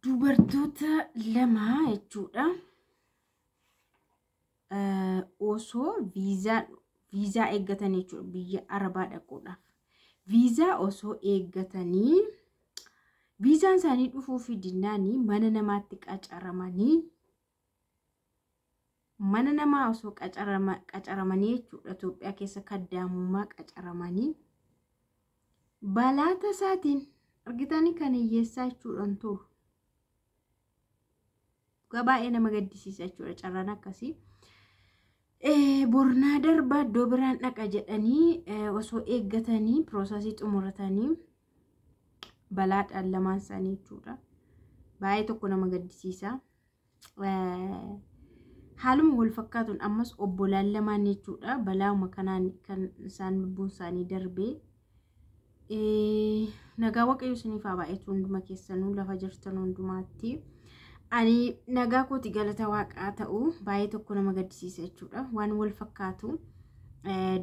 Dubartoota lama jechuudha. Osoo viizaa eeggatan jechuudha biyya Arabaa dhaquudhaaf. Viizaa osoo eeggatanii viizaan isaanii dhufuu fi dinnaanii mana namaatti qacaramanii mana namaa osoo qacaramanii jechuudha. Itoophiyaa keessa kaddaamummaa qacaramanii balaa tasaatiin argitanii kan hiyyeessaa jechuudhaan tolu. Baay'ee nama gaddisiisa jechuudha carraan akkasii. Bornaa darbaa iddoo biraan dhaqa jedhanii osoo eeggatanii piroosasii xumuratanii balaadhaan lamaan isaanii jechuudha. Baay'ee tokko nama gaddisiisa. Haaluma wal fakkaatuun ammas obbolaan lamaan jechuudha. Balauma kanaan kan isaan lubbuun isaanii darbee. Nagaa Waaqayyo isiniif haa baay'atu hunduma keessanuu lafa jirtan hundumaatti. Ani nagaa kooti galata waaqaa ta'u baay'ee tokko nama gaddisiisa jechuudha. Waan wal fakkaatu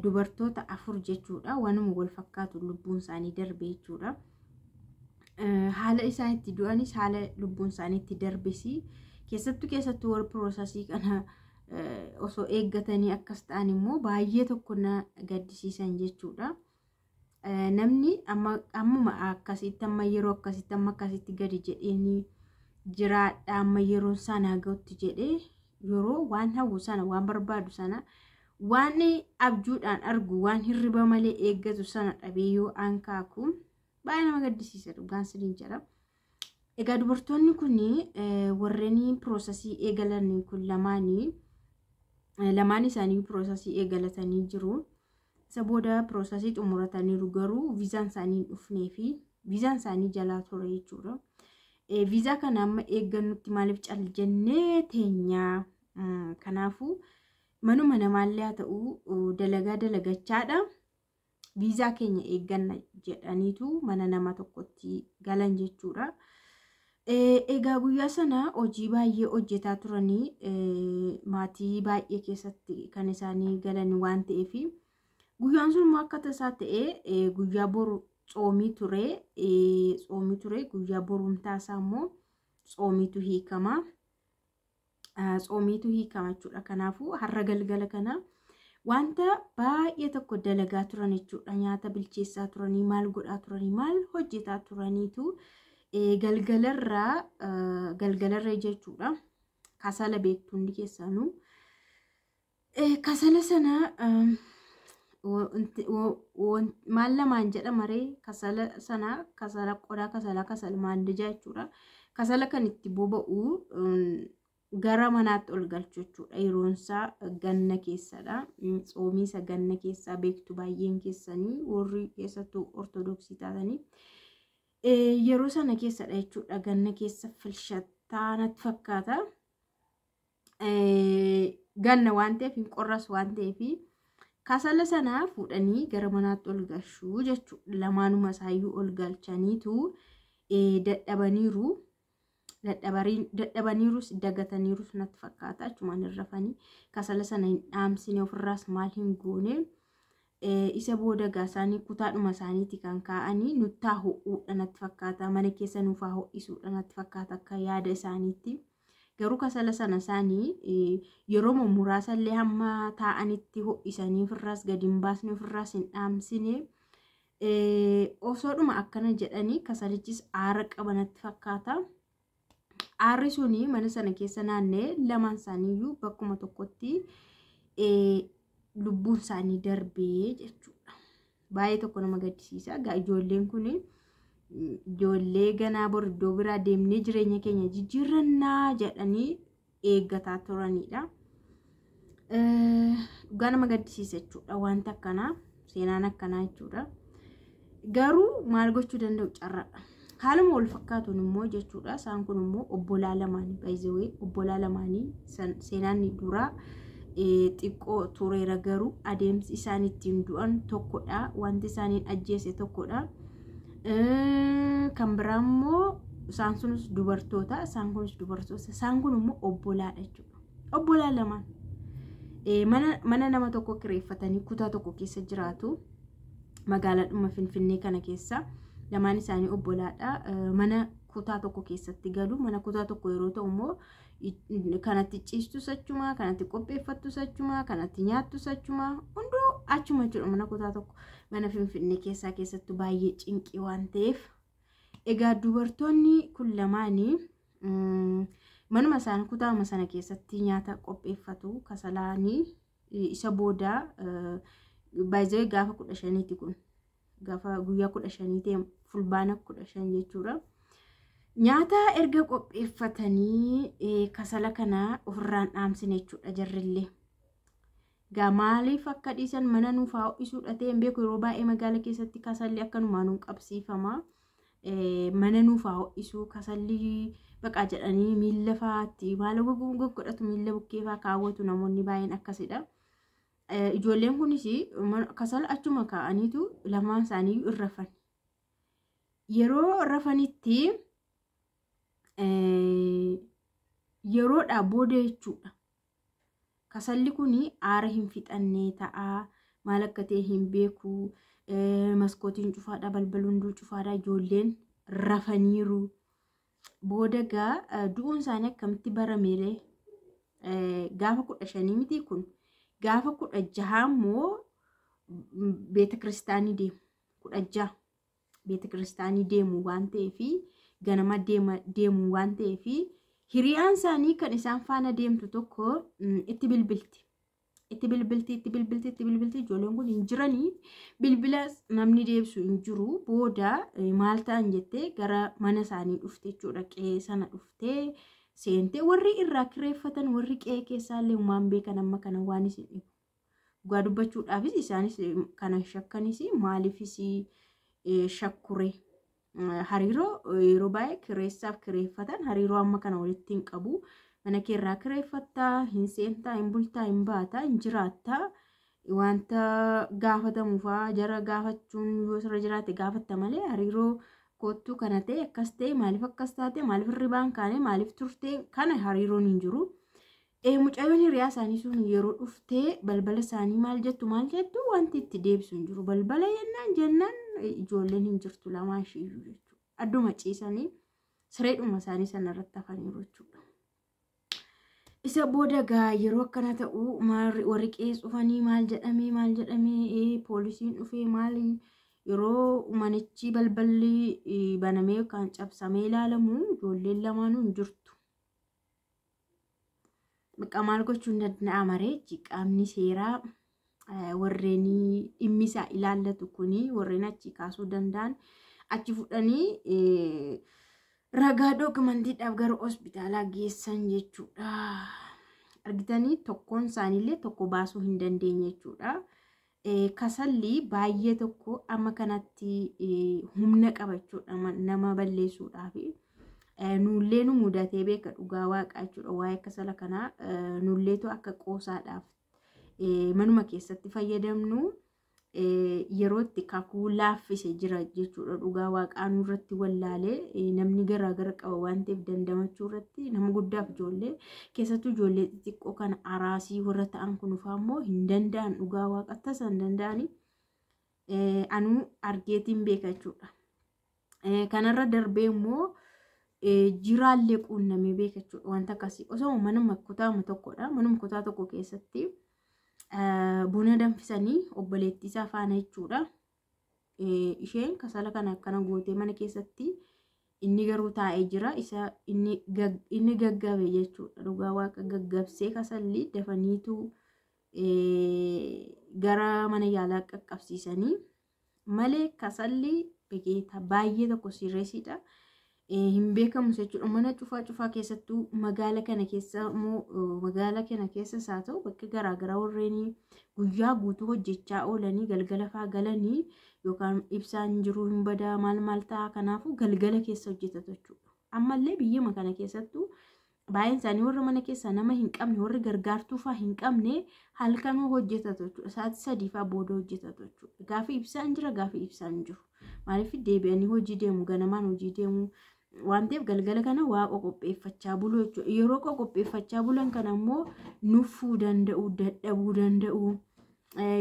dubartoota 4 jechuudha. Waanuma wal fakkaatu lubbuun isaanii darbe jechuudha. Haala isaan itti du'anis haala lubbuun isaanii itti darbes keessattuu warri piroosasii kana osoo eeggatanii akkas ta'an immoo baay'ee tokko na gaddisiisan jechuudha. Namni ammuma akkasitti amma yeroo akkasitti amma akkasitti gadi jedheenii jiraadha amma yeroon sana ga'utti jedhee yeroo waan hawwu sana waan barbaadu sana waan abjuudhaan argu waan hirriba malee eeggatu sana dhabee yoo ankaaku baay'ee nama gaddisiisa dhugaan siniin jedha. Egaa dubartoonni kun warreen piroosasii eegalan kun lamaan isaanii piroosasii eegalatanii jiru. Isa booda piroosasii xumurataniiru garuu viizaan isaanii hin dhufnee fi viizaan isaanii jalaa ture jechuudha. Viizaa kana amma eeggannutti maaliif cal jennee teenyaa? Kanaafuu manuma namaallee haa ta'u dalagaa dalagachaadha. Viizaa keenya eegganna jedhaniitu mana nama tokkotti galan jechuudha. Egaa guyyaa sana hojii baay'ee hojjetaa turanii maatii baay'ee keessatti kan isaanii galan waan ta'eef guyyaan sun immoo akka tasaa ta'ee guyyaa boru tsoomii ture guyyaa borumtaa isaa immoo tsoomiitu hiikama. Tsoomiitu hiikama jechuudha. Kanaafuu har'a galgala kana wanta baay'ee tokko dalagaa turan jechuudha. Nyaata bilcheessaa turanii maal godhaa turanii maal hojjetaa turaniitu galgalarra jechuudha. Kasala beektu hundi keessanuu. Kasala sana maal lamaan jedhama ree kasala sana kasala qodaa kasala kasala maandijaa jechuudha. Kasala kan itti boba'u gara manaatti ol galchu jechuudha. Yeroon isaa ganna keessadha. Tsoomii isa ganna keessaa beektu baay'een keessanii warri keessattuu ortodoksii taatanii. Yeroo sana keessadha jechuudha. Ganna keessa filshattaa natti fakkaata. Ganna waan ta'eef hin qorras waan ta'eef kasala sana fuudhanii gara manaatti ol galchuu jechuudha. Lamaanuma isaayyuu ol galchaniitu dadhabaniiru. Dadhabaniirus dagataniirus natti fakkaata. Achumaan hin rafanii kasala sana hin dhaamsine ofirraas maal hin goone. Isa booda gaasaanii kutaadhuma isaaniitti kan kaa'anii nuttaa ho'uudha natti fakkaata. Mana keessa nuufaa ho'isuudha natti fakkaata akka yaada isaaniitti. Garuu kasala sana isaanii yeroo muraasa illee hamma taa'anitti ho'isanii ofirraas gadi hin baasne ofirraas hin dhaamsine. Osoodhuma akkana jedhanii kasalichis aara qaba natti fakkaata. Aarri suni mana sana keessa naannee lamaan isaaniiyyuu bakkuma tokkotti lubbuun isaanii darbee jechuudha. Baay'ee tokko nama gaddisiisa. Egaa ijoolleen kun ijoollee ganaa bor iddoo biraa deemnee jireenya keenya jijjiirrannaa jedhanii eeggataa turanidha. Dhugaa nama gaddisiisa jechuudha wanta akkanaa seenaan akkanaa jechuudha. Garuu maal gochuu danda'u carraadha. Haaluma wal fakkaatuun immoo jechuudha isaan kun immoo obbolaa lamaanii baay'ee obbolaa lamaanii seenaan duraa xiqqoo tureera garuu adeemsi isaan ittiin du'an tokkodha. Wanti isaaniin ajjeese tokkodha. Kan biraa immoo isaan sunis dubartoota isaan kunis dubartoota isaan kun immoo obbolaadha jechuudha. Obbolaa lamaan mana nama tokko kireeffatanii kutaa tokko keessa jiraatu magaalaadhuma Finfinnee kana keessa lamaan isaanii obbolaadha. Mana Kutaa tokko keessatti galu. Mana kutaa tokko yeroo ta'u immoo kanatti ciistus achumaa, kanatti qopheeffattus achumaa, kanatti nyaattus achumaa, hunduu achuma jechuudha. Mana kutaa tokko mana Finfinnee keessaa keessattuu baay'ee cinqii waan ta'eef. Egaa dubartoonni kun lamaanii manuma isaan kutaama sana keessatti nyaata qopheeffatu kasalaanii. Isa booda baay'ee gaafa 15ti, kun gaafa guyyaa 15 ta'e, Fulbaana 15 jechuudha. Nyaata erga qopheeffatanii kasala kana ofirraan dhaamsine jechuudha jarrillee. Egaa maaliif akka dhiisan, mana nuuf haa ho'isuudha ta'e hin beeku. Yeroo baay'ee magaala keessatti kasalli akkanumaan nuun qabsiifama. Mana nuuf haa ho'isuu kasalli baqaa jedhanii miilla fa'aatti maal goggodhatu, miilla bukkee fa'aa kaawwatu namoonni baay'een akkasidha. Ijoolleen kunis kasala achuma kaa'aniitu lamaan isaanii irra rafan. Yeroo rafanitti yeroodhaa booda jechuudha. Kasalli kun aara hin fixannee ta'a. Maal akka ta'e hin beeku. Maskootiin cufaadha, balballi hunduu cufaadha. Ijoolleen rafaniiru. Booda gaa du'uun isaanii akkamitti barameelee, gaafa 15 miti kun, gaafa 16 immoo beeta kiristaanii deemu. 16 beeta kiristaanii deemu waan ta'eefi, ganama deemu waan ta'eefi, hiriyaan isaanii kan isaan faana deemtu tokko itti bilbilti. Itti bilbilti, itti bilbilti, itti bilbilti, ijoolleen kun hin jiranii, bilbila namni deebisu hin jiru. Booda maal ta'an jettee gara mana isaanii dhufte jechuudha. Qe'ee sana dhuftee seentee, warri irraa kireeffatan, warri qe'ee keessaallee waan beekan amma kana waan isin dhibu. Dhugaa dubbachuudhaafis isaanis kana shakkanis, maaliifis shakkure? Hariiroo yeroo baay'ee kireessaaf kireeffatan hariiroo amma kana walitti hin qabu. Mana keerraa kireeffattaa, hin seentaa, hin bultaa, hin baataa, hin jiraattaa. Wanta gaafatamu fa'aa jara gaafachuun yoo sirra jiraate gaafatta malee, hariiroo kottuu kana ta'e, akkas ta'e, maaliif akkas taate, maaliif hirribaan kaane, maaliif turte, kana hariiroon hin jiru. Mucayyoon hiriyaa isaanii sun yeroo dhuftee balbala isaanii maal jettu maal jettu, wanti itti deebisu hin jiru. Balbala jennaan ijoolleen hin jirtu, lamaan ishiiyyuu jechuudha. Adduma ciisanii sireedhuma isaanii sanarratti hafaniiru jechuudha. Isa booda gaa yeroo akkana ta'u warri qe'ee dhufanii maal jedhamee maal jedhamee, poolisiin dhufee maal, yeroo manichi balballi banamee yookaan cabsamee ilaalamu ijoolleen lamaanuu hin jirtu. Bakka maal gochuun danda'ama ree? Qaamni seeraa warreen dhimmi isaa ilaallatu kuni, warreen achi kaasuu danda'an achi fudhanii ragaa dookumantiidhaaf gara hospitaalaa geessan jechuudha. Argitanii, tokkoon isaaniillee tokko baasuu hin dandeenye jechuudha. Kasalli baay'ee tokko amma kanatti humna qaba jechuudha nama balleessuudhaaf. Nullee nu mudatee beeka, dhugaa waaqaa jechuudha. Waa'ee kasala kanaa nulleetu akka qoosaadhaaf manuma keessatti fayyadamnu yeroo itti kakuu laaffise jira jechuudha. Dhugaa waaqaa nurratti wallaalee, namni garaagara qaba waan ta'eef dandamachuu irratti nama guddaaf ijoollee, keessattuu ijoollee xixiqqoo kana araasii warra ta'an kunufaa immoo hin danda'an, dhugaa waaqa tasa hin danda'ani. Anuu argeetiin beeka jechuudha. Kanarra darbee immoo jiraallee quunnamee beeka jechuudha. Wanta akkasii osoo manuma kutaa tokkodha. Manuma kutaa tokko keessatti buna danfisanii obboleettii isaa faana jechuudha. Isheen kasala kana akkana gootee mana keessatti, inni garuu taa'ee jira. Isa inni gaggabe jechuudha. Dhugaa waaqa gaggabsee kasalli dafaniitu gara mana yaalaa qaqqabsiisanii malee kasalli bekeeta baay'ee tokko sirreessidha. Hin beekamu jechuudha. Mana cufaa cufaa keessattuu magaala kana keessa immoo, magaala kana keessas haa ta'u bakka garaagaraa, warreen guyyaa guutuu hojjechaa oolanii galgala faa galanii yookaan ibsaan jiru hin badaa, maal maal ta'a, kanaafuu galgala keessa hojjetatu jechuudha. Ammallee biyyuma kana keessattuu baay'een isaanii warra mana keessaa nama hin qabne, warri gargaartuu faa hin qabne, halkanuu hojjetatu jechuudha. Sa'aatii 3 faa booda hojjetatu jechuudha. Gaafa ibsaan jira, gaafa ibsaan jiru. Maaliif deebi'anii hojii deemu, ganamaan hojii deemu waan ta'eef galgala kana waa qoqopheeffachaa bulu jechuudha. Yeroo qoqopheeffachaa bulan kana immoo nuffuu danda'u, dadhabuu danda'u,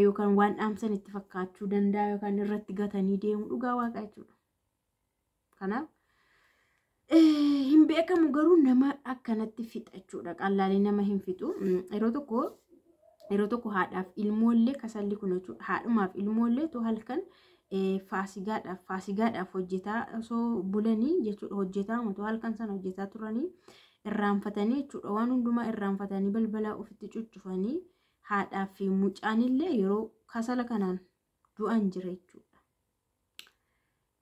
yookaan waan dhaamsan itti fakkaachuu danda'a, yookaan irratti gatanii deemu, dhugaa waaqa jechuudha. Kanaaf beekamu garuu nama akkanatti fixa jechuudha. Qallaalee nama hin fixu. Yeroo tokko haadhaaf ilmoollee kasalli kun jechuudha. Haadhumaaf ilmoollee tu halkan faasigaadhaaf hojjetaa osoo bulanii jechuudha. Hojjetaa otoo halkan sana hojjetaa turanii irraanfatanii jechuudha. Waan hundumaa irraanfatanii balbala ofitti cuccufanii haadhaaf fi mucaanillee yeroo kasala kanaan du'an jira jechuudha.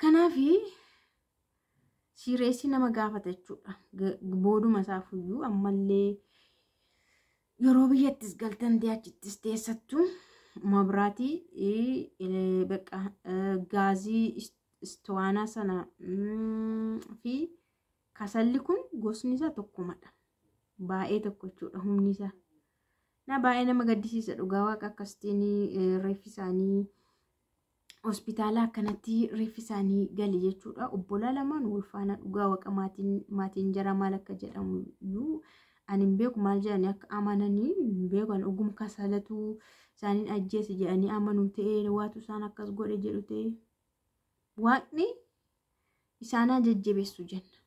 Kanaafi siireessi nama gaafata jechuudha. Booduma isaafuyyuu ammallee yeroo biyyattis galtan ta'e achittis teessattu mabraatii, bakka gaazii istowaanaa sana fi kasalli kun gosni isaa tokkumadha. Baay'ee tokko jechuudha humni isaa. Na baay'ee nama gaddisiisa dhugaa waaqa, akkasitiin reeffi isaanii hospitaala akkanatti reeffi isaanii gale jechuudha. Obbolaa lamaan wal faana, dhugaa waaqa, maatiin jara maal akka jedhamu iyyuu ani hin beeku, maal jedhanii akka amananii hin beeku. Ani dhuguma kasalatu isaaniin ajjeese jedhanii amanuu ta'ee, waatu isaan akkas godhe jedhu ta'e, waaqni isaanaa jajjabeessu jenna.